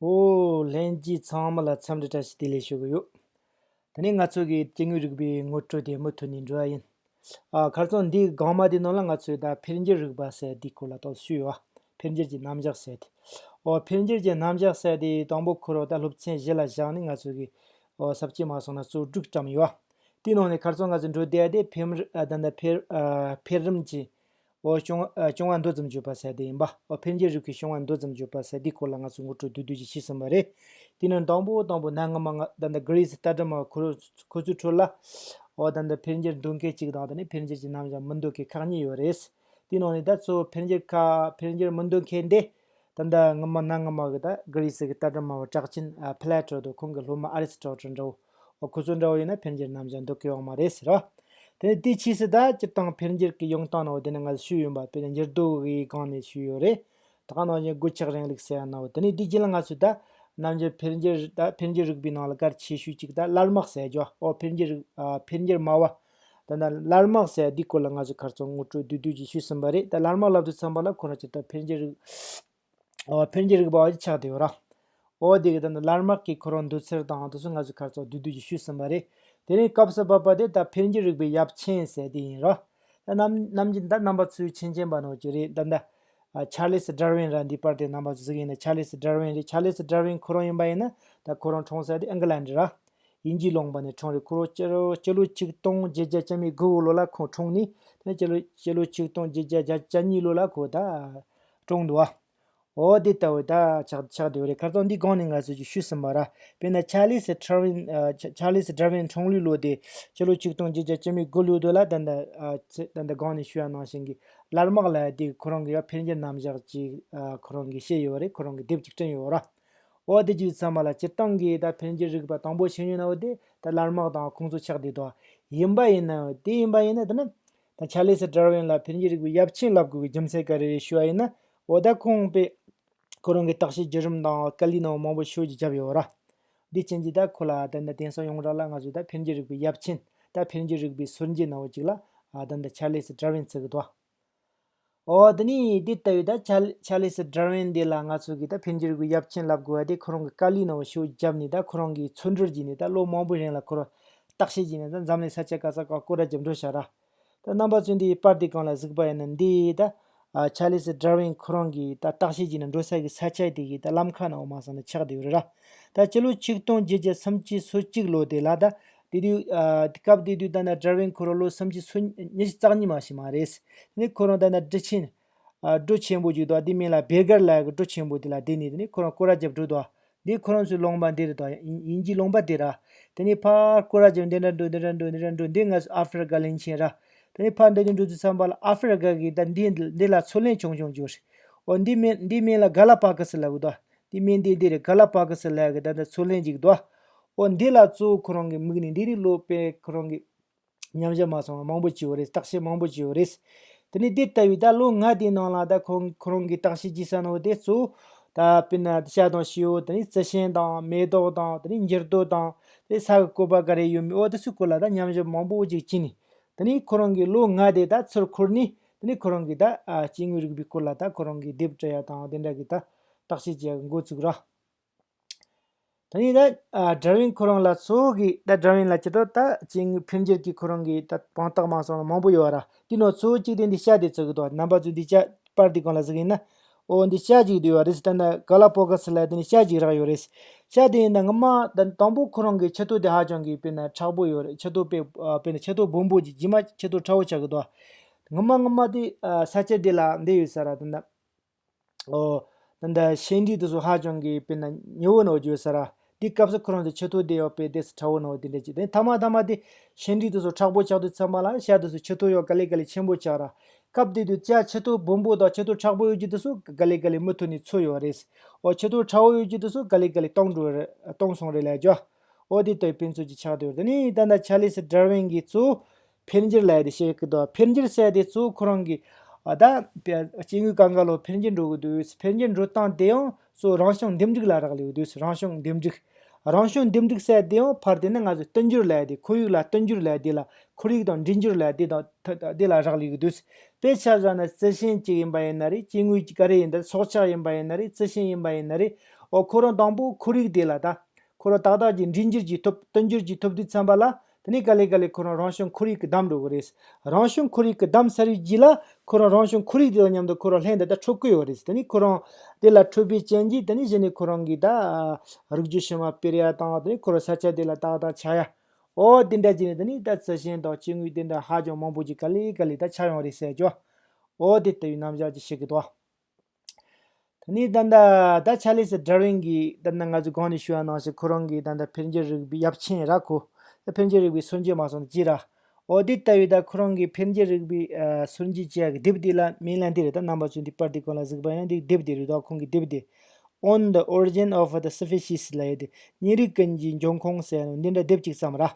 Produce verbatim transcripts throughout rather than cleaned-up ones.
ཨོ། ལྷན་རྒྱས་ཚང་མ་ལ་འཚམས་འདྲི་བཀྲ་ཤིས་བདེ་ལེགས་ཞུ་གི་ཡོད། དེ་ནས་ང་ཚོ་གི་སྐྱེ་དངོས་རིག་པའི་ངོ་སྤྲོད་དེ་མུ་མཐུད་ནས་འགྲོ་བ་ཡིན། ཨ། ཁ་སང་འདིའི་སྒང་མ་དེ་ནང་ལ་ང་ཚོས་ད་འཕེལ་འགྱུར་རིག་པ་ཟེར་དེའི་སྐོར་ལ་ཏོག་ཞུས་ཡོད། འཕེལ་འགྱུར་གྱི་རྣམ་གཞག་ཟེར་དེ། ཨོ། འཕེལ་འགྱུར་གྱི་རྣམ་གཞག་ཟེར་དེ་དང་པོ་ཁོ་རང་ད་སློབ་ཚན་བཞི་ལ་བཞག་ནས་ང་ཚོ་གི། ཨོ། ས་བཅད་མ་སོང་ན་བཅུ་དྲུག་ཙམ་ཡོད། དེའི་ནང་ནས་ཁ་སང་ང་ཚོ་འགྲོ་བསྡད་དེ་འཕེལ། ཨ། ད་ད་འཕེལ། ཨ། འཕེལ་རིམ་གྱི། ཨོ། བྱུང་། ཨ། བྱུང་བ་མདོ་ཙམ་བརྗོད་པ་ཟེར་དེ་ཡིན་པ། ཨོ། འཕེལ་འགྱུར་རིག་པའི་བྱུང་བ་མདོ་ཙམ་བརྗོད་པ་ཟེར་དེའི་སྐོར་ལ་ང་ཚོས་ངོ་སྤྲོད་བསྡུས་བསྡུས་ཅིག་ཞུས་ཟིན་པ་རེད། དེ་ནས་དང་པོ་དང་པོ་གནའ་སྔ་མོ་ང་ད་ལྟ་གྷི་རི་སི་ལྟ་གྲུབ་སྨྲ་བ་ཁོ་རང་ཁོ་ཚོའི་ཁྲོད་ལ། ཨོ། ད་ལྟ་འཕེལ་འགྱུར་འདོད་མཁན་གཅིག་དང་དེ་ནས་འཕེལ་འགྱུར་གྱི་རྣམ་གཞག་མི་འདོད་མཁན་ཁག་གཉིས་ཡོད་རེད། དེའི་ནང་ནས་ད་གཙོ་བོ་འཕེལ་འགྱུར་ཁ་འཕེལ་འགྱུར་མི་འདོད་མཁན་དེ། ད་ལྟ་སྔ་མ་གནའ་སྔ་མོ་གི་ད་གྷི་རི་སི་གི་ལྟ་གྲུབ་སྨྲ་བ་གྲགས་ཅན། ཨ། ཕི་ལ་ཊོ་དང་ཁོང་གི་སློབ་མ་ཨ་རི་སི་ཊོ་ཊལ་འདྲ་བོ། ཨོ། ཁོ་ཚོ་འདྲ་བོ་ཡིན་ན་འཕེལ་འགྱུར་རྣམ་གཞག་འདོད་ཀྱི་ཡོད་མ་རེད་ཟེར་བ། དེ་ནས་དེའི་ཕྱིས་སུ་ད་སྤྱིར་བཏང་འཕེལ་འགྱུར་གྱི་ཡོང་སྟངས་ནང་དེ་ནས་ང་ཚོས་ཞུས་ཡོད་པ། དཔེར་ན་འགྱུར་རྡོ་གི་སྒང་ནས་ཞུས་ཡོད་རེད། ད་ག་ནང་བཞིན་རྒུད་ཆག་རིང་ལུགས་ཟེར་ཡ་ནང་དེ་ནས་དེའི་རྗེས་ལ་ང་ཚོས་ད་རྣམ་འགྱུར་འཕེལ་འགྱུར། ད་འཕེལ་འགྱུར་རིག་པའི་ནང་ལ་གལ་ཆེ་ཤོས་གཅིག་ད་ལར་དམག་ཟེར་རྒྱུ། ཨོ། འཕེལ་འགྱུར་རིག་ཨ། འཕེལ་འགྱུར་སྨྲ་བ། ད་ལྟ་ལར་དམག་ཟེར་དེའི་སྐོར་ལ་ང་ཚོས་ཁ་སང་ངོ་སྤྲོད་བསྡུས་བསྡུས་ཅིག་ཞུས་ཟིན་པ་རེད། ད་ལར་དམག་ལབ་དུས་ཙམ་པ་ལ་ཁོ་རང་སྤྱིར་བཏང་འཕེལ་འགྱུར་རིག་ཨོ། འཕེལ་འགྱུར་རིག་པ་བ་ཅིག་ཆགས་བསྡད་ཡོད་ར། ཨོ། དེ་གི་ད་ནི་ལར་དམག་གི་ཁོ་རང་འདོད་ཚུལ་དང་དེ་ཚོ་ང་ཚོས་ཁ་སང་བསྡུས་བསྡུས་ཀྱིས་ཞུས་ཟིན་པ་རེད། དེ་ནས་སྐབས་སུ་བབ་པ་དེ་ད་འཕེལ་འགྱུར་རིག་པའི་ཡབ་ཆེན་ཟེར་དེ་ཡིན་ར། ད་ནམ་ནམ་རྒྱུན་ད་རྣམ་པ་ཚོས་མཁྱེན་མཁྱེན་པ་ནང་བཞིན་རེད། ད་ད། ཨ། ཆར་ལི་སི་ཌར་ཝིན་ར། འདི་པར་དེ་རྣམ་པ་ཚོ་གཟིགས་ཡིན་ན་ཆར་ལི་སི་ཌར་ཝིན་རེད། ཆར་ལི་སི་ཌར་ཝིན་ཁོ་རང་ཡིན་པ་ཡིན་ན་ད་ཁོ་རང་འཁྲུངས་ས་དེ་ཨིང་ག་ལན་ཌི་ར། དབྱིན་ཇིའི་ལུང་པ་ནས་འཁྲུངས་རེད། ཁོ་རང་སྤྱི་ལོ་སྤྱི་ལོ་ཆིག་སྟོང་བརྒྱད་བརྒྱ་བཅུ་མེད་དགུ་བོ་ལོ་ལ་ཁོང་འཁྲུངས་ནས་དེ་ནས་སྤྱི་ལོ་སྤྱི་ལོ་ཆིག་སྟོང་བརྒྱད་བརྒྱ་བརྒྱད་ཅུ་གཉིས་ལོ་ལ་ཁོ་ད་གྲོངས་འདུག་ཨ། འོ། དེ་ལྟ་བུ་ད་ཆགས་ཆགས་བསྡད་ཡོད་རེད། ཁ་སང་འདི་སྒང་ནས་ང་ཚོས་ཅིག་ཞུས་ཟིན་པ་ར། དཔེར་ན་ཆར་ལི་སི་ཌར་ཝིན། ཨ། ཆ་ཆར་ལི་སི་ཌར་ཝིན་འཁྲུངས་ལུས་ལོ་དེ་སྤྱི་ལོ་ཆིག་སྟོང་བརྒྱད་བརྒྱ་བཅུ་མེད་དགུ་ལོ་དེ་ལ་ད་ལྟ། ཨ། ཚེ་ད་ལྟ་སྒང་ནས་ཞུས་པ་ནང་བཞིན་གྱི་ལར་དམག་ལབ་ཡ་དེ་ཁོ་རང་གི་ཡ་འཕེལ་འགྱུར་རྣམ་གཞག་ཅིག་ཨ། ཁོ་རང་གིས་བཤད་ཡོད་རེད། ཁོ་རང་གིས་དེབ་ཅིག་བྲིས་ཡོད་ར། འོ། དེ་བརྗོད་ཙམ་པ་ལ་སྤྱིར་བཏང་གི་ད་འཕེལ་འགྱུར་རིག་པ་དང་པོ་ཤེས་ཡོན་ནའོ་དེ་ད་ལར་དམག་དང་ཁོང་ཚོ་ཆགས་བསྡད་དོ། ཡིན་པ་ཡིན་ན་དེ་ཡིན་པ་ཡིན་ན་ད་ནི་ད་ཆར་ལི་སི་ཌར་ཝིན་ལ་འཕེལ་འགྱུར་རིག་པའི་ཡབ་ཆེན་ལབ་དགོས་ཀྱི་རྒྱུ་མཚན་ག་རེ་རེད་ཞུ་བ་ཡིན་ན། འོ། ད་ཁོང་པས་ཁོ་རང་གི་བརྟག་དཔྱད་བརྒྱུད་རིམ་དང་དཀའ་ལས་ནང་མང་པོ་ཞེ་པོ་ཅིག་བརྒྱབ་ཡོད་ར། འདི་ཅན་གྱི་ད་ཁོ་ལ་ད་ནི་དེང་སང་ཡོངས་གྲགས་ལ་ང་ཚོས་ད་འཕེལ་འགྱུར་རིག་པའི་ཡབ་ཆེན། ད་འཕེལ་འགྱུར་རིག་པའི་སྲོལ་འབྱེད་ནའོ་ཅིག་ལ། ཨ། ད་ད་ཆར་ལི་སི་ཌར་ཝིན་ཟེར་གི་འདུག་ཨ། འོ། དེ་ནས་འདི་ལྟ་བུའི་ད་ཆར་ཆར་ལི་སི་ཌར་ཝིན་འདི་ལ་ང་ཚོ་གིས་ད་འཕེལ་འགྱུར་རིག་པའི་ཡབ་ཆེན་ལབ་དགོས་པ་དེ་ཁོ་རང་གི་དཀའ་ལས་ནང་ཞེ་པོ་བརྒྱབ་ནས། ད་ཁོ་རང་གིས་འཚོལ་སྒྲུབ་བྱས་ནས་ད་ལོ་མང་པོའི་རིང་ལ་ཁོ་རང་བརྟག་དཔྱད་བྱས་ནས་ད་འཛམ་གླིང་ས་ཆ་ག་ས་ག་སྐོར་ར་རྒྱབ་འགྲོ་བྱས་ར། ད་རྣམ་པ་ཚོས་འདིའི་པར་འདི་སྒང་ལ་གཟིགས་པ་ཡིན་ན་འདི་ད། ཨ། ཆར་ལི་སི་ཌར་ཝིན་ཁོ་རང་གིས་ད་བརྟག་དཔྱད་བྱས་ནས་འགྲོ་ས་གི་ས་ཆ་དེ་གི་ད་ལམ་ཁ་ནང་མ་སོང་ན་ཆགས་བསྡད་ཡོད་རེད་ར། ད་སྤྱི་ལོ་ཆིག་སྟོང་བརྒྱད་བརྒྱ་སུམ་ཅུ་སོ་གཅིག་ལོ་དེ་ལ་ད། དེ་དུས། ཨ། སྐབས་དེ་དུས་ད་ནི་ཌར་ཝིན་ཁོ་རང་ལོ་སུམ་ཅུ་སོ་ཉི་ཤུ་རྩ་གཉིས་མ་ཞིག་མ་རེད། དེ་ནས་ཁོ་རང་ད་ནི་སྤྲུལ་ཆེན། ཨ། སྒྲོལ་ཆེན་པོ་ཅིག་འདུག་དེའི་མིང་ལ་བེ་གར་ལབ་ཀྱི་སྒྲོལ་ཆེན་པོ་དེ་ལ་བསྡད་ནས་དེ་ནས་ཁོ་རང་སྐོར་ར་རྒྱབ་འགྲོ་འདུག་འདི་ཁོ་རང་ཚོའི་ལུང་པ་འདི་རེད་དོ། དབྱིན་དབྱིན་ཇིའི་ལུང་པ་འདི་ར། དེ་ནས་ཕར་སྐོར་ར་རྒྱབ་འདི་འདྲ་འགྲོ། འདི་འདྲ་འགྲོ། འདི་འདྲ་འགྲོ། འདི་ང་ཚོ་ཨ་ཧྥེ་རི་ཀ་གླིང་ཆེན་ར། དེ་ནས་ཕར་འདི་ནས་འགྲོ་དུས་ཙམ་པ་ལ་ཨ་ཧྥེ་རི་ཀ་གི་ད་འདི་འདི་ལ་མཚོ་གླིང་ཆུང་ཆུང་ཅིག་ཡོད་རེད། འོ། འདི་མིང་འདི་མིང་ལ་ག་ལ་པ་གོ་སི་ལབ་གི་འདུག་འདི་མིང་འདི་འདི་རེད། ག་ལ་པ་གོ་སི་ལབ་གི་ད་ད་མཚོ་གླིང་ཅིག་འདུག་འོ། འདི་ལ་གཙོ་བོ་ཁོ་རང་གི་དམིགས་ནས་འདི་ནས་ལོ་དཔེ་ཁོ་རང་གི་མཉམ་བཞག་མ་སོང་བ་མང་པོ་བྱས་ཡོད་རེད། བརྟག་དཔྱད་མང་པོ་བྱས་ཡོད་རེད། དེ་ནས་འདི་ལྟ་བུའི་ད་ལོ་ལྔ་དེའི་ནང་ལ་ད་ཁོང་ཁོ་རང་གིས་བརྟག་དཔྱད་བྱས་ས་ནང་དེ་གཙོ་བོ་ད་དཔེར་ན་ཤ་དང་ཤེའུ། དེ་ནས་རྩི་ཤིང་དང་མེ་ཏོག་དང་། དེ་ནས་འགྱུར་རྡོ་དང་། དེ་ས་གི་བཀོད་པ་ག་རེ་ཡོད་མེད། འོ། དེ་ཚོའི་སྐོར་ལ་ད་མཉམ་བཞག་མང་པོ་ཅིག་བྱས་ནས། དེ་ནས་ཁོ་རང་གིས་ལོ་ལྔ་དེ་ད་ཚུར་འཁོར་ནས། དེ་ནས་ཁོ་རང་གིས་ད། ཨ། སྐྱེ་དངོས་རིག་པའི་སྐོར་ལ་ད་ཁོ་རང་གིས་དེབ་བྲིས་ཡ་དང་དེ་འདྲ་གི་ད་བརྟག་དཔྱད་བྱེད་ཡ་འགོ་བཙུགས་ར། དེ་ནས་ད། ཨ། ཌར་ཝིན་ཁོ་རང་ལ་གཙོ་བོ་གི་ད་ཌར་ཝིན་ལ་ཅི་ཐོག་ད་སྐྱེ་དངོས་འཕེལ་འགྱུར་གྱི་ཁོ་རང་གི་ད་དཔང་རྟགས་མ་སོང་ན་མང་པོ་ཡོད་ར། དེ་ནང་གཙོ་བོ་གཅིག་དེ་འདི་བྱ་དེ་བཙུགས་གི་འདུག་རྣམ་པ་ཚོས་འདི་བྱ་པར་འདི་སྒང་ལ་གཟིགས་ཡིན་ན། འོ། འདི་བྱ་ཅིག་འདུག་ཡོད་རེད། ད་ནི་ག་ལ་པོ་ག་སི་ལབ་དེ་ནི་བྱ་ཅིག་རག་ཡོད་རེད། བྱ་དེ་ཡིན་ན་སྔ་མ་ད་དང་པོ་ཁོ་རང་གི་ཆུ་ཐོག་དེ་ཧ་ཅང་གི་དཔེར་ན་མཁྲེགས་པོ་ཡོད་རེད། ཆུ་ཐོག་དཔེ། ཨ། དཔེར་ན་ཆུ་ཐོག་སྦོམ་པོ་ཅིག་རྗེས་མ་ཆུ་ཐོག་མཁྲེགས་པོ་ཆགས་གི་འདུག་སྔ་མ་སྔ་མ་དེ། ཨ། ས་ཆ་དེ་ལ་འདི་ཡོད་ས་ར། ད་ནི། ཨོ། ད་ལྟ་ཤིང་འབྲས་དེ་ཚོ་ཧ་ཅང་གི་དཔེར་ན་ཉེ་བོ་ནང་བརྗོད་ས་ར། དེ་སྐབས་སུ་ཁོ་རང་ཚོ་ཆུ་ཐོག་དེ་ཡོད་པའི་དེ་སུ་མཁྲེགས་པོ་ནང་དེ་འདྲ་ཅིག་དེ་མཐའ་མ་མཐའ་མ་དེ་ཤིང་འབྲས་དེ་ཚོ་མཁྲེགས་པོ་ཆགས་དུས་ཙམ་པ་ལ་བྱ་དེ་ཚོ་ཆུ་ཐོག་ཡང་ག་ལེ་ག་ལེ་ཆེན་པོ་ཆགས་ར། སྐབས་དེ་དུས་བྱ་ཆུ་ཐོག་སྦོམ་པོ་དང་ཆུ་ཐོག་མཁྲེགས་པོ་ཡོད་རྒྱུ་དེ་ཚོ་ག་ལེ་ག་ལེ་མུ་མཐུད་ནས་འཚོ་ཡོད་རེད། ཨོ། ཆུ་ཐོག་མཁྲེགས་པོ་ཡོད་རྒྱུ་དེ་ཚོ་ག་ལེ་ག་ལེ་སྟོངས་འགྲོ་རེད། སྟོངས་སོང་རེད་ལབ་རྒྱུ། ཨོ། དེ་ལྟ་བུའི་དཔེ་མཚོན་ཅིག་ཆགས་བསྡད་ཡོད་རེད། དེ་ནས་ད་ལྟ་ཆར་ལི་སི་ཌར་ཝིན་གྱིས་གཙོ་བོ་འཕེལ་འགྱུར་ལབ་ཡ་དེ་བཤད་ཀྱི་འདུག་འཕེལ་འགྱུར་ཟེར་ཡ་དེ་གཙོ་བོ་ཁོ་རང་གི། ཨ། ད་སྐྱེ་དངོས་གང་ག་ལོ་འཕེལ་འགྱུར་འགྲོ་གི་འདུག་འཕེལ་འགྱུར་འགྲོ་སྟངས་དེ་ཡང་གཙོ་བོ་རང་བྱུང་འདེམས་སྒྲིག་ལ་རག་ལས་ཡོད་འདུག་རང་བྱུང་འདེམས་སྒྲིག་རང་བྱུང་འདེམས་སྒྲིག་ཟེར་ཡ་དེ་ཡང་ཕར་དེ་ནི་ང་ཚོས་བསྟུན་འགྱུར་ལབ་ཡ་དེ། ཁོར་ཡུག་ལ་བསྟུན་འགྱུར་ལབ་ཡ་དེ་ལ། ཁོར་ཡུག་དང་འདྲིས་འགྱུར་ལབ་ཡ་དེ་དང་དེ་ལ་རག་ལས་ཡོད་འདུག་དཔེ་ཆ་བཞག་ན་རྩི་ཤིང་གཅིག་ཡིན་པ་ཡིན་ན་རེད། སྐྱེ་དངོས་ག་རེ་ཡིན་ད། སྲོག་ཆགས་ཡིན་པ་ཡིན་ན་རེད། རྩི་ཤིང་ཡིན་པ་ཡིན་ན་རེད། ཨོ་ཁོ་རང་དང་པོ་ཁོར་ཡུག་དེ་ལ་ད་ཁོ་རང་ཏག་ཏག་ཅིག་འདྲིས་འགྱུར་གྱིས་ཐོབ་བསྟུན་འགྱུར་གྱིས་ཐོབ་དུས་ཙམ་པ་ལ་དེ་ནས་ག་ལེ་ག་ལེ་ཁོ་རང་རང་བྱུང་ཁོར་ཡུག་གི་བསྡམས་འགྲོ་གི་རེད། རང་བྱུང་ཁོར་ཡུག་གི་བསྡམས་ཚར་བའི་རྗེས་ལ་ཁོ་རང་རང་བྱུང་ཁོར་ཡུག་དེ་དང་མཉམ་དུ་ཁོ་རང་ལྷན་དུ་ད་འཕྲོད་ཀྱི་ཡོད་རེད། དེ་ནས་ཁོ་རང་དེ་ལ་འཕྲོད་པའི་རྐྱེན་གྱིས་དེ་ནས་གཞི་ནས་ཁོ་རང་གི་ད་རིགས་རྒྱུད་ཕྱི་མ་སྤེལ་ཡ་དང་དེ་ནས་ཁོ་རང་ས་ཆ་དེ་ལ་ཏག་ཏག་ཆགས་ཡ། ཨོ་དེ་འདྲ་བྱས་ནས་དེ་ནས་ད་རྩི་ཤིང་དང་སྐྱེ་དངོས་དེ་འདྲ་ཧ་ཅང་མང་པོ་ཅིག་ག་ལེ་ག་ལེ་ད་ཆགས་ཡོང་རེད་ཟེར་རྒྱུ། ཨོ་དེ་ལྟ་བུའི་རྣམ་གཞག་ཅིག་བཤད་ཀྱི་འདུག་དེ་ནས་ད་ལྟ་ད་ཆ་ལེ་སི་ཌར་ཝིན་གྱིས་ད་ལྟ་ང་ཚོ་གོང་ནས་ཞུས་པ་ནང་བཞིན་ཁོ་རང་གིས་ད་ལྟ་འཕེལ་འགྱུར་རིག་པའི་ཡབ་ཆེན་ར་ཁོ། ད་འཕེལ་འགྱུར་རིག་པའི་སྲོལ་འབྱེད་མ་སོང་ཅི་ར། ཨོ་དེ་ལྟ་བུའི་ད་ཁོ་རང་གིས་འཕེལ་འགྱུར་རིག་པའི་ཨ་སྲོལ་འབྱེད་ཅེས་ཀྱི་དེབ་དེ་ལ་མིང་ལ་འདི་རེད། ད་རྣམ་པ་ཚོས་འདི་པར་དེ་གོང་ལ་གཟིགས་པ་ཡིན་ན་འདི་དེབ་དེ་རེད་དོ། ཁོང་གི་དེབ་དེ། On the Origin of the Species ལབ་ཡས་དེ། གཉན་རིགས་ཀུན་གྱི་འབྱུང་ཁུངས་ཟེར་ནོ་འདི་འདྲ་དེབ་ཅིག་བརྩམས་ར།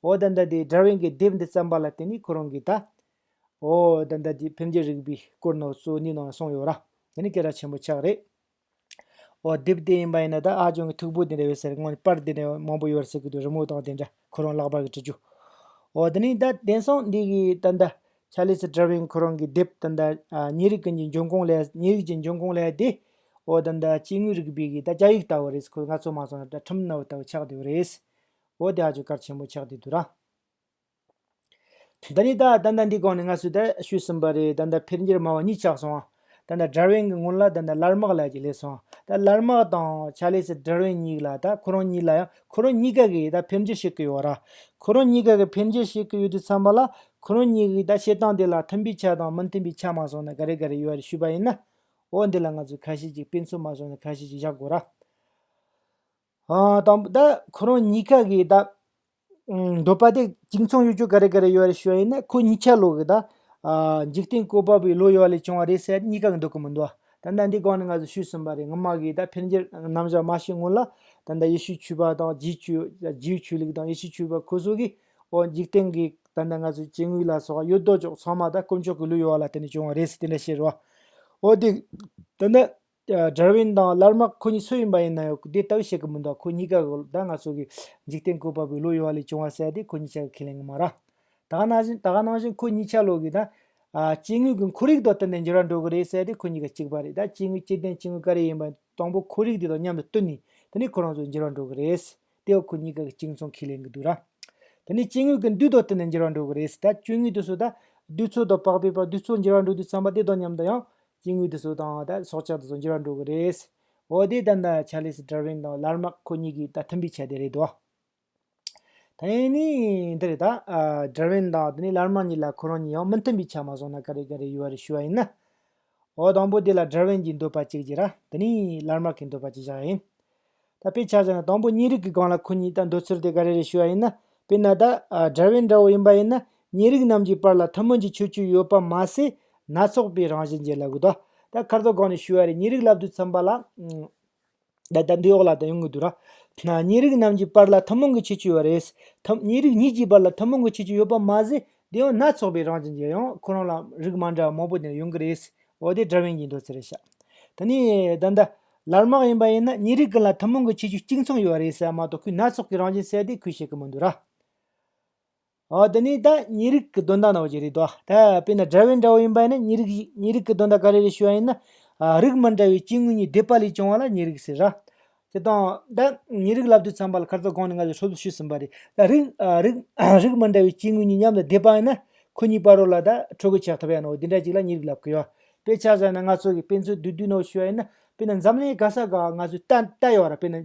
ཨོ་ད་ལྟ་དེ་ཌར་ཝིན་གྱིས་དེབ་འདི་བརྩམས་པ་ལ་བརྟེན་ནས་ཁོ་རང་གིས་ད། ཨོ་ད་ལྟ་དེ་འཕེལ་འགྱུར་རིག་པའི་སྐོར་ནང་གཙོ་བོ་འདི་ནང་གསུངས་ཡོད་ར། དེ་ནི་སྐད་གྲགས་ཆེན་པོ་ཆགས་རེད། ཨོ་དེབ་དེ་ཡིན་པ་ཡིན་ན་ད་ཨ་ཅང་གི་མཐུག་པོ་དེ་འདྲ་ཡོད་ཟེར། སྔོན་ནས་པར་དེ་འདྲ་མང་པོ་ཡོད་ཟེར་གི་འདུག་རི་མོ་དང་དེ་འདྲ་ཁོ་རང་ལག་པར་གྱིས་བྲིས་རྒྱུ། ཨོ་དེ་ནི་ད་དེང་སང་འདི་གི་ད་ལྟ་ཆ་ལེ་སི་ཌར་ཝིན་ཁོ་རང་གི་དེབ་ད་ལྟ་ཨ་གཉན་རིགས་ཀུན་གྱི་འབྱུང་ཁུངས་ལས་གཉན་རིགས་ཀྱི་འབྱུང་ཁུངས་ལས་དེ། ཨོ་ད་ལྟ་སྐྱེ་དངོས་རིག་པའི་གི་ད་རྒྱ་ཡིག་ལྟ་བུ་རེད། ཁོ་ང་ཚོ་མ་སོང་ན་ད་ཁྲིམས་ནང་ལྟ་བུ་ཆགས་བསྡད་ཡོད་རེད། ཨོ་དེ་ཨ་ཅང་གལ་ཆེན་པོ་ཆགས་བསྡད་འདུག་ར། ད་ནི་ད་ད་ལྟ་འདི་གོང་ནས་ང་ཚོས་ད་ཞུས་ཟིན་པ་རེད། ད་ལྟ་འཕེལ་འགྱུར་སྨྲ་བ་གཉིས་ཆགས་སོང་། ད་ལྟ་ཌར་ཝིན་གྱི་སྔོན་ལ་ད་ལྟ་ལར་མག་ལབ་ཀྱི་སླེབས་སོང་། ད་ལར་མག་དང་ཆ་ལེ་སི་ཌར་ཝིན་གཉིས་ལ་ད་ཁོ་རང་གཉིས་ལ་ཡང་ཁོ་རང་གཉིས་ཀ་གིས་ད་འཕེལ་འགྱུར་བྱེད་ཀྱི་ཡོད་ར། ཁོ་རང་གཉིས་ཀ་གིས་འཕེལ་འགྱུར་བྱེད་ཀྱི་ཡོད་དུས་ཙམ་པ་ལ་ཁོ་རང་གཉིས་ཀྱིས་ད་བྱེད་སྟངས་དེ་ལ་མཐུན་པའི་ཆ་དང་མི་མཐུན་པའི་ཆ་མ་སོང་ན་ག་རེ་ག་རེ་ཡོད་རེད་ཞུས་པ་ཡིན་ན། ཨོ་འདི་ལ་ང་ཚོས་ཁ་ཤས་ཅིག་དཔེ་མཚོན་མ་སོང་ན་ཁ་ཤས་ཅིག་བཞག་དགོས་ར། ཨ་དང་པོ་ད་ཁོ་རང་གཉིས་ཀ་གི་ད་ཨུམ་འདོད་པ་དེ་གཅིག་མཚུངས་ཡོད་རྒྱུ་ག་རེ་ག་རེ་ཡོད་རེད་ཞུ་བ་ཡིན་ན། ཁོ་གཉིས་ཆ་ལོ་གི་ད་ཨ་འཇིག་རྟེན་བཀོད་པ་པོའི་ལོ་ཡོད་པ་ལས་བྱུང་བ་རེད་ཟེར་གཉིས་ཀ་གི་འདོད་གི་མི་འདུག་ད་ལྟ་འདི་གོང་ནས་ང་ཚོས་ཞུས་ཟིན་པ་རེད། སྔོན་མ་གི་ད་འཕེལ་འགྱུར་རྣམ་གཞག་མ་བཤད་སྔོན་ལ་ད་ལྟ་ཡེ་ཤུའི་ཆོས་པ་དང་རྗེའི་ཆོས་རྗེའི་ཆོས་ལུགས་དང་ཡེ་ཤུའི་ཆོས་པ་ཁོ་ཚོ་གིས་ཨོ་འཇིག་རྟེན་གི་ད་ལྟ་ང་ཚོའི་སྐྱེ་དངོས་ལ་སོགས་ཡོད་དོ་ཅོག་ཚང་མ་ད་དཀོན་མཆོག་གི་ལོ་ཡོད་པ་ལ་བརྟེན་ནས་བྱུང་བ་རེད་ཟེར་དེ་འདྲ་བཤད་རོགས། ཨོ་དེ་ད་ལྟ། ཨ་ཌར་ཝིན་དང་ལར་མག་ཁོ་གཉིས་སུ་ཡིན་པ་ཡིན་ན་ཡང་དེ་ལྟ་བུ་བཤད་གི་མི་འདུག་ཁོ་གཉིས་ཀ་གི་ད་ང་ཚོ་གི་འཇིག་རྟེན་བཀོད་པ་པོའི་ལོ་ཡོད་པ་ལས་བྱུང་བ་ཟེར་ཏེ་ཁོ་གཉིས་ཆ་གི་ཁས་ལེན་གི་མ་རེད། ད་ག་ནང་བཞིན་ད་ག་ནང་བཞིན་ཁོ་གཉིས་ཆ་ལོ་གི་ད་ཨ་སྐྱེ་དངོས་ཀྱི་ཁོར་ཡུག་དང་བསྟུན་ནས་འགྱུར་བ་འགྲོ་གི་རེད་ཟེར་ཏེ་ཁོ་གཉིས་ཀ་གཅིག་པ་རེད། ད་སྐྱེ་དངོས་སྐྱེ་ལྡན་སྐྱེ་དངོས་ག་རེ་ཡིན་པ་དང་པོ་ཁོར་ཡུག་དེ་དང་མཉམ་དུ་བསྟུན་ནས་དེ་ནས་ཁོ་རང་ཚོ་འགྱུར་བ་འགྲོ་གི་རེད། དེ་བ་ཁོ་གཉིས་ཀ་གི་གཅིག་མཚུངས་ཁས་ལེན་གི་འདུག་ར། དེ་ནས་སྐྱེ་དངོས་ཀྱི་འདུས་དང་བསྟུན་ནས་འགྱུར་བ་འགྲོ་གི་རེད། ད་སྐྱེ་དངོས་དེ་ཚོ་ད་འདུས་ཚོགས་དང་བག་ཕེབས་པ་འདུས་ཚོགས་འགྱུར་བ་འགྲོ་དུས་ཙམ་པ་དེ་དང་མཉམ་དུ་ཡང་སྐྱེ་དངོས་དེ་ཚོ་དང་ད་སྲོག་ཆགས་དེ་ཚོ་འགྱུར་བ་འགྲོ་གི་རེད། འོ་དེ་ད་ལྟ་ཆ་ལེ་སི་ཌར་ཝིན་དང་ལར་མག་ཁོ་གཉིས་ཀྱི་ད་མཐུན་པའི་ཆ་དེ་རེད་དོ། ད་ཡིན་ནི་འདི་རེད། ད་ཨ་ཌར་ཝིན་དང་དེ་ནས་ལར་མག་གཉིས་ལ་ཁོ་རང་གཉིས་ཡང་མི་མཐུན་པའི་ཆ་མ་སོང་ན་ག་རེ་ག་རེ་ཡོད་རེད་ཞུ་བ་ཡིན་ན། འོ་དང་པོ་དེ་ལ་ཌར་ཝིན་གྱི་འདོད་པ་གཅིག་ཅིག་ར། དེ་ནས་ལར་མག་གི་འདོད་པ་གཅིག་བཞག་ཡིན། ད་དཔེ་ཆ་བཞག་ན་དང་པོ་གཉན་རིགས་ཀྱི་སྒང་ལ་ཁོ་གཉིས་ད་འདོད་ཚུལ་དེ་ག་རེ་རེད་ཞུ་བ་ཡིན་ན། དཔེར་ན་ད་ཨ་ཌར་ཝིན་འདྲ་བོ་ཡིན་པ་ཡིན་ན་གཉན་རིགས་རྣམས་ཀྱི་བར་ལ་ཐུན་མོང་གི་ཁྱད་ཆོས་ཡོད་པ་མ་ཟད་སྣ་ཚོགས་པའི་རང་བཞིན་ཅན་ལབ་གི་འདུག་ད་ཁ་སང་གོང་ནས་ཞུས་པ་རེད། གཉན་རིགས་ལབ་དུས་ཙམ་པ་ལ། ད་ད་འདི་འོག་ལ་ད་ཡོང་གི་འདུག་ར། གཉན་རིགས་རྣམས་ཀྱི་བར་ལ་ཐུན་མོང་གི་ཁྱད་ཆོས་ཡོད་རེད། ཐུན་གཉན་རིགས་གཉིས་ཀྱི་བར་ལ་ཐུན་མོང་གི་ཁྱད་ཆོས་ཡོད་པ་མ་ཟད་དེ་ཡང་སྣ་ཚོགས་པའི་རང་བཞིན་གྱི་ཡང་ཁོ་རང་ལ་རིགས་མ་འདྲ་བ་མང་པོ་དེ་ཡོང་གི་རེད། འོ་དེ་ཌར་ཝིན་གྱི་འདོད་ཚུལ་རེད་ཤག་ད་ནི་ད་ལྟ་ལར་མག་ཡིན་པ་ཡིན་ན་གཉན་རིགས་ཀུན་ལ་ཐུན་མོང་གི་ཁྱད་ཆོས་གཅིག་མཚུངས་ཡོད་རེད་ཟེར་མ་གཏོགས་ཁོས་སྣ་ཚོགས་ཀྱི་རང་བཞིན་ཟེར་དེ་ཁོས་བཤད་ཀྱི་མི་འདུག་ར། ཨོ་དེ་ནི་ད་གཉན་རིགས་ཀྱི་དོན་དག་ནང་བཞིན་རེད་དོ། ད་དཔེར་ན་ཌར་ཝིན་འདྲ་བོ་ཡིན་པ་ཡིན་ན་གཉན་རིགས་གཉན་རིགས་ཀྱི་དོན་དག་ག་རེ་རེད་ཞུ་བ་ཡིན་ན། ཨ་རིགས་མི་འདྲ་བའི་སྐྱེ་དངོས་གཉིས་སྡེབ་པ་ལས་བྱུང་བ་ལ་གཉན་རིགས་ཟེར་ར། དེ་དང་ད་གཉན་རིགས་ལབ་དུས་ཙམ་པ་ལ་ཁ་སང་གོང་ནས་ང་ཚོས་ཧྲོབ་ཞུས་ཟིན་པ་རེད། ད་རིགས་ཨ་རིགས་རིགས་མི་འདྲ་བའི་སྐྱེ་དངོས་གཉིས་མཉམ་དུ་སྡེབ་པ་ཡིན་ན་ཁོ་གཉིས་བར་རོ་ལ་ད་ཕྲུ་གུ་ཆགས་ཐུབ་ཡ་ནོ་འདི་འདྲ་ཅིག་ལ་གཉན་རིགས་ལབ་གི་ཡོད། དཔེ་ཆ་བཞག་ན་ང་ཚོ་གི་དཔེ་མཚོན་བསྡུས་བསྡུས་ནོ་ཞུ་བ་ཡིན་ན་དཔེར་ན་འཛམ་གླིང་ག་ས་ག་ང་ཚོས་ལྟ་ལྟ་ཡོད་ར། དཔེར་ན།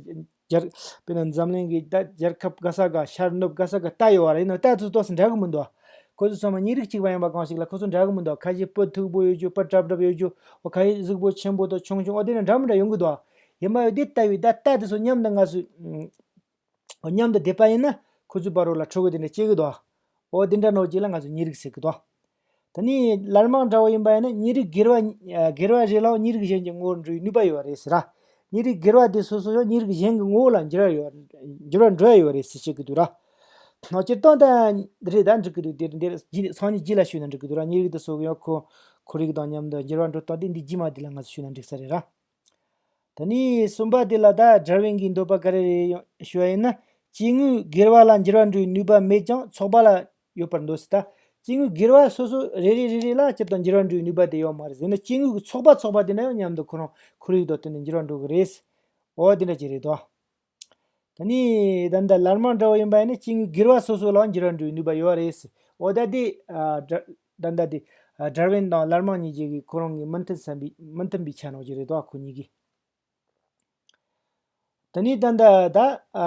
རྒྱལ། དཔེར་ན་འཛམ་གླིང་གི་ད་རྒྱལ་ཁབ་ག་ས་ག་ཤར་ནུབ་ག་ས་ག་ལྟ་ཡོད་པ་རེད་ན་ལྟ་དུས་ཏོག་ཙམ་འདྲ་གི་མི་འདུག་ཁོ་ཚོ་ཚང་མ་གཉན་རིགས་གཅིག་པ་ཡིན་པ་གང་ཞིག་ལ་ཁོ་ཚོ་འདྲ་གི་མི་འདུག་ཁ་ཤས་སྤུ་མཐུག་པོ་ཡོད་རྒྱུ་སྤུ་གྲབ་གྲབ་ཡོད་རྒྱུ་འོ་ཁ་ཤས་གཟུགས་པོ་ཆེན་པོ་དང་ཆུང་ཆུང་འོ་དེ་འདྲ་འདྲ་མི་འདྲ་ཡོང་གི་འདུག་ཡིན་པ་ཡོད་དེ་ལྟ་བའི་ད་ལྟ་དེ་ཚོ་མཉམ་དུ་ང་ཚོས་འོ་མཉམ་དུ་བསྡེབས་པ་ཡིན་ན་ཁོ་ཚོའི་བར་རོ་ལ་ཕྲུ་གུ་དེ་འདྲ་སྐྱེ་གི་འདུག་འོ་དེ་འདྲ་ནོ་ཅིག་ལ་ང་ཚོས་གཉན་རིགས་ཟེར་གི་འདུག་ད་ནི་ལར་མག་འདྲ་བོ་ཡིན་པ་ཡིན་ན་གཉན་རིགས་སྒེར་བ་སྒེར་བ་རེ་ལའང་གཉན་རིགས་གཞན་གྱི་ངོ་བོར་འགྲོ་བའི་ནུས་པ་ཡོད་པ་རེད་ཟེར་ར། གཉན་རིགས་སྒེར་བ་དེ་སོ་སོ་ཡང་གཉན་རིགས་གཞན་གྱི་ངོ་བོ་ལ་འགྱུར་བ་ཡོད་འགྱུར་བ་འགྲོ་ཡ་ཡོད་པ་རེད་ཟེར་བཤད་ཀྱི་འདུག་ར། སྤྱིར་བཏང་ད་འདི་རེད་ད་འགྲིག་གི་འདུག་དེ་འདིར་རྗེས་སང་ཉིན་རྗེས་ལ་ཞུས་ན་འགྲིག་གི་འདུག་ར། གཉན་རིགས་དེ་སོ་སོ་ཡང་ཁོ་ཁོར་ཡུག་དང་མཉམ་དུ་འགྱུར་བ་འགྲོ་སྟངས་དེ་འདི་རྗེས་མ་དེ་ལ་ང་ཚོ་ཞུས་ན་འགྲིག་ས་རེད་ར། ད་ནི་གསུམ་པ་དེ་ལ་ད་ཌར་ཝིན་གྱི་འདོད་པ་ག་རེ་རེད་ཞུ་བ་ཡིན་ན། སྐྱེ་དངོས་སྒེར་བ་ལ་འགྱུར་བ་འགྲོ་བའི་ནུས་པ་མེད་ཀྱང་ཚོགས་པ་ལ་ཡོད་པར་འདོད་ཟེར། ད་སྐྱེ་དངོས་སྒེར་བ་སོ་སོ་རེ་རེ་རེ་རེ་ལ་སྤྱིར་བཏང་འགྱུར་བ་འགྲོ་བའི་ནུས་པ་དེ་ཡོད་མ་རེད་ཟེར་ན་སྐྱེ་དངོས་ཀྱི་ཚོགས་པ་ཚོགས་པ་དེ་འདྲ་ཡང་མཉམ་དུ་ཁོ་རང་ཁོར་ཡུག་དང་བསྟུན་ནས་འགྱུར་བ་འགྲོ་གི་རེད། འོ་དེ་འདྲ་ཅིག་རེད་དོ། ད་ནི་ད་ལྟ་ལར་མ་འདྲ་བོ་ཡིན་པ་ཡིན་ན་སྐྱེ་དངོས་སྒེར་བ་སོ་སོ་ལའང་འགྱུར་བ་འགྲོ་བའི་ནུས་པ་ཡོད་རེད། འོ་ད་དེ་ཨ་ད་ད་ལྟ་དེ་ཨ་ཌར་ཝིན་དང་ལར་མ་གཉིས་ཀྱི་ཁོ་རང་གི་མི་མཐུན་ས་པའི་མི་མཐུན་པའི་ཆ་ནང་ཅིག་རེད་དོ། ཁོ་གཉིས་ཀྱི། ད་ནི་ད་ལྟ་ད་ཨ་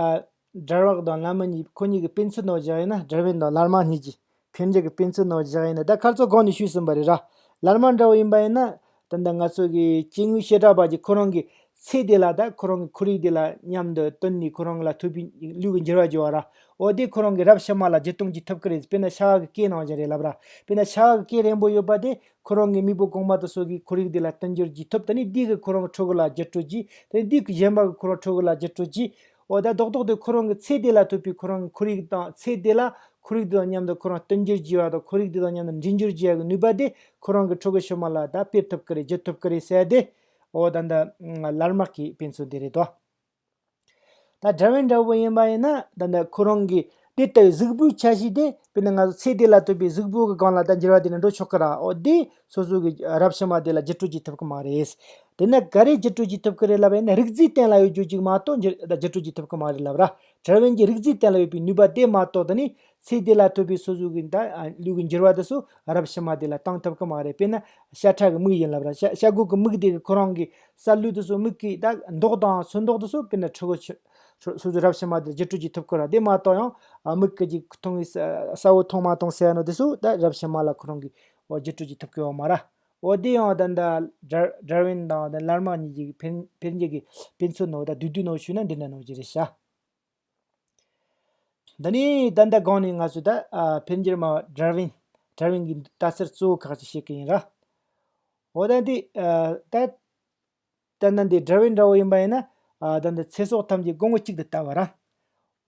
ཌར་ཝིན་དང་ལར་མ་གཉིས་ཁོ་གཉིས་ཀྱི་དཔེ་མཚོན་ནང་བཞག་ཡིན་ན། ཌར་ཝིན་དང་ལར་མ་གཉིས་ཀྱི་འཕེལ་འགྱུར་གྱི་དཔེ་མཚོན་ནང་བཞག་ཡིན་ན། ད་ཁ་སང་གོང་ནས་ཞུས་ཟིན་པ་རེད་ར། ལར་མ་འདྲ་བོ་ཡིན་པ་ཡིན་ན། ད་ལྟ་ང་ཚོ་གི་སྐྱེ་དངོས་བྱེ་བྲག་པ་གྱི་ཁོ་རང་གི་ཚེ་འདི་ལ་ད་ཁོ་རང་གི་ཁོར་ཡུག་འདི་ལ་མཉམ་དུ་བསྟུན་ནས་ཁོ་རང་ལ་ཐོབ་པའི་ལུས་ཀྱི་འགྱུར་བ་བྱུང་བ་ར། འོ་དེ་ཁོ་རང་གི་རབས་ཕྱི་མ་ལ་བརྒྱུད་གཏོང་བྱེད་ཐུབ་ཀྱི་རེད། དཔེར་ན་ཤ་བ་གི་སྐེ་ནང་བཞིན་རེད་ལབ་ར། དཔེར་ན་ཤ་བ་གི་སྐེ་རིང་པོ་ཡོད་པ་དེ་ཁོ་རང་གི་མིག་པོ་གོང་མ་དེ་ཚོ་གི་ཁོར་ཡུག་འདི་ལ་བསྟུན་འགྱུར་བྱེད་ཐུབ། ད་ནི་འདི་གི་ཁོ་རང་གི་ཕྲུ་གུ་ལ་བརྒྱུད་སྤྲོད་བྱེད། ད་ནི་འདི་གི་གཞན་པ་གི་ཁོ་རང་ཕྲུ་གུ་ལ་བརྒྱུད་སྤྲོད་བྱེད། འོ་ད་རྡོག་རྡོག་དེ་ཁོ་རང་གི་ཚེ་འདི་ལ་ཐོབ་པའི་ཁོ་རང་གི་ཁོར་ཡུག་དང་ཚེ་འདི་ལ་ཁོར་ཡུག་འདི་དང་མཉམ་དུ་ཁོ་རང་བསྟུན་འགྱུར་བྱེད་པ་དང་ཁོར་ཡུག་འདི་དང་མཉམ་དུ་འདྲེས་འགྱུར་བྱེད་ཡག་གི་ནུས་པ་དེ་ཁོ་རང་གི་ཕྲུ་གུ་ཕྱི་མ་ལ་ད་སྤེལ་ཐུབ་ཀྱི་རེད། བརྒྱུད་ཐུབ་ཀྱི་རེད་ཟེར་ཡ་དེ། འོ་ད་ད་ལར་མ་གི་དཔེ་མཚོན་དེ་རེད་དོ། ད་ཌར་ཝིན་འདྲ་བོ་ཡིན་པ་ཡིན་ན། ད་ནི་ཁོ་རང་གི་དེ་ལྟ་བུའི་གཟུགས་པོའི་ཆ་ཤས་དེ། དཔེར་ན་ང་ཚོ་ཚེ་འདི་ལ་ཐོབ་པའི་གཟུགས་པོ་གི་སྒང་ལ་ད་འགྱུར་བ་དེ་འདྲ་འགྲོ་ཆོག་གི་ར། འོ་དེ་སོ་སོ་གི་རབས་ཕྱི་མ་དེ་ལ་བརྒྱུད་སྤྲོད་བྱེད་ཐུབ་ཀྱི་མ་རེད། དེ་ན་ག་རེ་བརྒྱུད་སྤྲོད་བྱེད་ཐུབ་ཀྱི་རེད་ལབ་པ་ཡིན་ན། རིགས་རྫས་སྟེང་ལ་ཡོད་རྒྱུ་ཅིག་མ་གཏོགས་འགྱུར་ད་བརྒྱུད་སྤྲོད་བྱེད་ཐུབ་ཀྱི་མ་རེད་ལབ་ར། ཌར་ཝིན་གྱི་རིགས་རྫས་སྟེང་ལ་ཡོད་པའི་ནུས་པ་དེ་མ་གཏོགས། ད་ནི་ཚེ་འདི་ལ་ཐོབ་པའི་སོ་སོ་གི་ད་ལུས་ཀྱི་འགྱུར་བ་དེ་ཚོ་རབས་ཕྱི་མ་དེ་ལ་བཏང་ཐུབ་ཀྱི་མ་རེད། དཔེར་ན་ཤ་ཁྲག་གི་མིག་ཡིན་ལབ་ར། ཤ་ཤ་ཁུག་གི་མིག་དེ་གི་ཁོ་རང་གི་སཱ་ལུ་དེ་ཚོ་མིག་གི་ད་མདོག་དང་ཚོན་མདོག་དེ་ཚོ། དཔེར་ན་ཕྲུ་གུ་ཆུ་སོ་སོ་རབས་ཕྱི་མ་དེ་བརྒྱུད་སྤྲོད་བྱེད་ཐུབ་ཀྱི་ར། དེ་མ་གཏོགས་ཡང་ཨ་མིག་གི་ཅིག་མཐོང་བའི་ས་གསལ་བོ་མཐོང་མ་མཐོང་ཟེར་ཡ་ནོ་དེ་ཚོ་ད་རབས་ཕྱི་མ་ལ་ཁོ་རང་གི་འོ་བརྒྱུད་སྤྲོད་བྱེད་ཐུབ་ཀྱི་ཡོད་མ་ར། འོ་དེ་ཡང་ད་ལྟ་ཌར་ཌར་ཝིན་དང་ད་ལར་མ་གཉིས་ཀྱི་འཕེལ་འཕེལ་འགྱུར་གྱི་དཔེ་མཚོན་ནང་ད་བསྡུས་བསྡུས་ནང་ཞུས་ན་འདི་འདྲ་ནང་བཞིན་རེད་ཤག། འདི་ནི་ད་ལྟ་གོང་ནས་ང་ཚོས་ད་ཨ་འཕེལ་འགྱུར་མ་ཌར་ཝིན་ཌར་ཝིན་གྱི་ལྟ་ཚུལ་གཙོ་བོ་ཁག་ཅིག་བཤད་ཀྱི་ཡིན་ར། འོ་ད་འདི་ཨ་ད་ད་ལྟ་འདི་ཌར་ཝིན་འདྲ་བོ་ཡིན་པ་ཡིན་ན། ཨ་ད་ལྟ་ཚེ་སྲོག་ཐམས་ཅད་དགོང་མོ་གཅིག་ཏུ་ལྟ་བ་ར།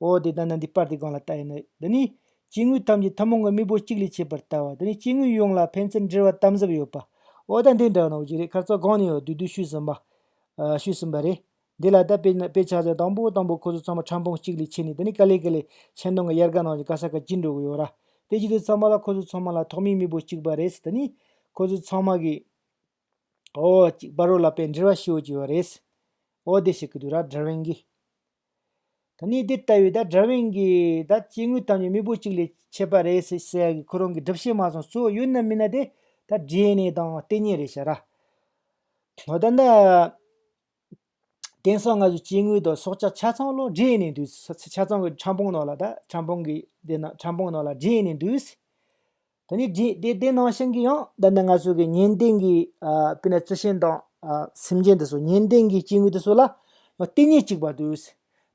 འོ་དེ་ད་ལྟ་འདི་པར་དེ་སྒང་ལ་ལྟ་ཡིན་ན། འདི་ནི་སྐྱེ་དངོས་ཐམས་ཅད་ཐུན་མོང་གི་མིག་པོ་གཅིག་ལས་མཆེད་པར་ལྟ་བ། འདི་ནི་སྐྱེ་དངོས་ཡོངས་ལ་ཕན་ཚུན་འབྲེལ་བ་དམ་ཟབ་ཡོད་པ། འོ་ད་འདི་འདྲ་ནོ་ཅིག་རེད། ཁ་སང་གོང་ནས་ཡང་བསྡུས་བསྡུས་ཞུས་ཟིན་པ། ཨ་ཞུས་ཟིན་པ་རེད། འདི་ལ་ད་དཔེ་ན་དཔེ་ཆ་ཟེར་དང་པོ་དང་པོ་ཁོ་ཚོ་ཚང་མ་ཕྲ་ཕུང་གཅིག་ལས་མཆེད་ནས། དེ་ནས་ག་ལེ་ག་ལེ་ཤིང་སྡོང་གི་ཡལ་ག་ནང་བཞིན་ག་ས་ག་འགྱིང་འགྲོ་གི་ཡོད་ར། དེ་བྱེད་དུས་ཚང་མ་ལ་ཁོ་ཚོ་ཚང་མ་ལ་ཐོག་མའི་མེས་པོ་གཅིག་པ་རེད། དེ་ནས་ཁོ་ཚོ་ཚང་མ་གི་འོ་གཅིག་བར་རོ་ལ་དཔེ་འབྲེལ་བ་ཞེ་པོ་ཅིག་ཡོད་རེད། འོ་དེ་བཤད་ཀྱི་འདུག་ར་ཌར་ཝིན་གྱིས། ད་ནི་དེ་ལྟ་བུའི་ད་ཌར་ཝིན་གྱིས་ད་སྐྱེ་དངོས་ཐམས་ཅད་མེས་པོ་གཅིག་ལས་མཆེད་པ་རེད་ཟེར་ཟེར་ཡ་གི་ཁོ་རང་གི་སྒྲུབ་བྱེད་མ་སོང་གཙོ་བོ་ཡོད་ན་མིན་ན་དེ་ད་ཌི་ཨེན་ཨེ་དང་ལྟེ་གཉན་རེད་ཤག་ར། འོ་ད་ད། དེང་སང་ང་ཚོ་སྐྱེ་དངོས་དང་སྲོག་ཆགས་ཆ་ཚང་ལོ་ཌི་ཨེན་ཨེ་འདུག་ཆ་ཆ་ཚང་གི་ཕྲ་ཕུང་ནང་ལ་ད་ཕྲ་ཕུང་གི་དེ་ན་ཕྲ་ཕུང་ནང་ལ་ཌི་ཨེན་ཨེ་འདུག་ད་ནི་ཌི་དེ་དེ་ནང་བཞིན་གྱི་ཡང་ད་ནི་ང་ཚོ་གི་གཉན་སྟེང་གི་ཨ་དཔེར་ན་རྩི་ཤིང་དང་ཨ་སེམས་ཅན་དེ་ཚོ། གཉན་སྟེང་གི་སྐྱེ་དངོས་དེ་ཚོ་ལ་ཡང་ལྟེ་གཉན་གཅིག་པ་འདུག་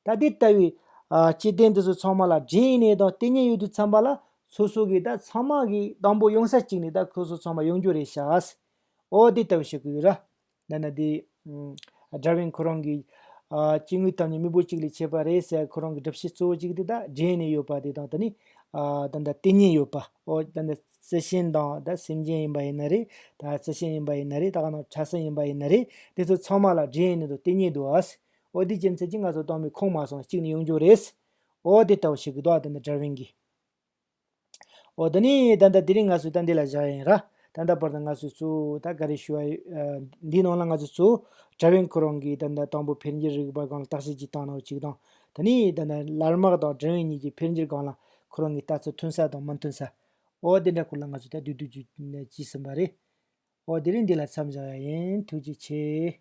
ད་དེ་ལྟ་བུའི་ཨ་སྐྱེ་ལྡན་དེ་ཚོ་ཚང་མ་ལ་ཌི་ཨེན་ཨེ་དང་ལྟེ་གཉན་ཡོད་དུས་ཙམ་པ་ལ་སོ་སོ་གི་ད་ཚང་མ་གི་དང་པོ་ཡོང་ས་གཅིག་ནས་ད་ཁོ་ཚོ་ཚང་མ་ཡོང་རྒྱུ་རེད་ཤག་འོ་དེ་ལྟ་བུ་བཤད་ཀྱི་ཡོད་ར། ད་ནི་དེ་ཨ་ཌར་ཝིན་ཁོ་རང་གིས་ཨ་སྐྱེ་དངོས་ཐམས་ཅད་མེས་པོ་གཅིག་ལས་མཆེད་པ་རེད་ཟེར་ཁོ་རང་གི་སྒྲུབ་བྱེད་གཙོ་བོ་གཅིག་དེ་ད་ཌི་ཨེན་ཨེ་ཡོད་པ་དེ་དང་། ད་ནི་ཨ་ད་ལྟ་ལྟེ་གཉན་ཡོད་པ། འོ་ད་ལྟ་རྩི་ཤིང་དང་ད་སེམས་ཅན་ཡིན་པ་ཡིན་ན་རེད། ད་རྩི་ཤིང་ཡིན་པ་ཡིན་ན་རེད། ད་ག་ནང་ཕྲ་སྲིན་ཡིན་པ་ཡིན་ན་རེད། དེ་ཚོ་ཚང་མ་ལ་ཌི་ཨེན་ཨེ་དང་ལྟེ་གཉན་འདུག་ཨ། འོ་དེ་རྐྱེན་ཚད་ཀྱིས་ང་ཚོ་དང་པོའི་ཁོངས་མ་སོང་གཅིག་ནས་ཡོང་རྒྱུ་རེད། འོ་དེ་ལྟ་བུ་ཞིག་གི་འདུག་ཨ། ད་ནི་ཌར་ཝིན་གྱིས། འོ་ད་ནི་ད་ལྟ་དེ་རིང་ང་ཚོས་ད་འདི་ལ་བཞག་ཡིན་ར། ད་ལྟ་བར་དུ་ང་ཚོས་གཙོ་བོ་ད་ག་རེ་ཞུ་བ་ཡོད། ཨ་འདིའི་ནང་ལ་ང་ཚོས་གཙོ་བོ་ཌར་ཝིན་ཁོ་རང་གིས་ད་ལྟ་དང་པོ་འཕེལ་འགྱུར་རིག་པ་སྒང་ལ་བརྟག་དཔྱད་ཅིག་བཏང་ནོ་གཅིག་དང་། ད་ནི་ད་ལྟ་ལར་མ་དང་ཌར་ཝིན་གཉིས་ཀྱིས་འཕེལ་འགྱུར་སྒང་ལ་ཁོ་རང་གི་ལྟ་ཚུལ་མཐུན་ས་དང་མི་མཐུན་ས། འོ་དེ་འདྲ་སྐོར་ལ་ང་ཚོས་ད་བསྡུས་བསྡུས་ཅིག་ཟིན་པ་རེད། འོ་དེ་རིང་འདི་ལ་མཚམས་བཞག་ཡ་ཡིན། ཐུགས་རྗེ་ཆེ།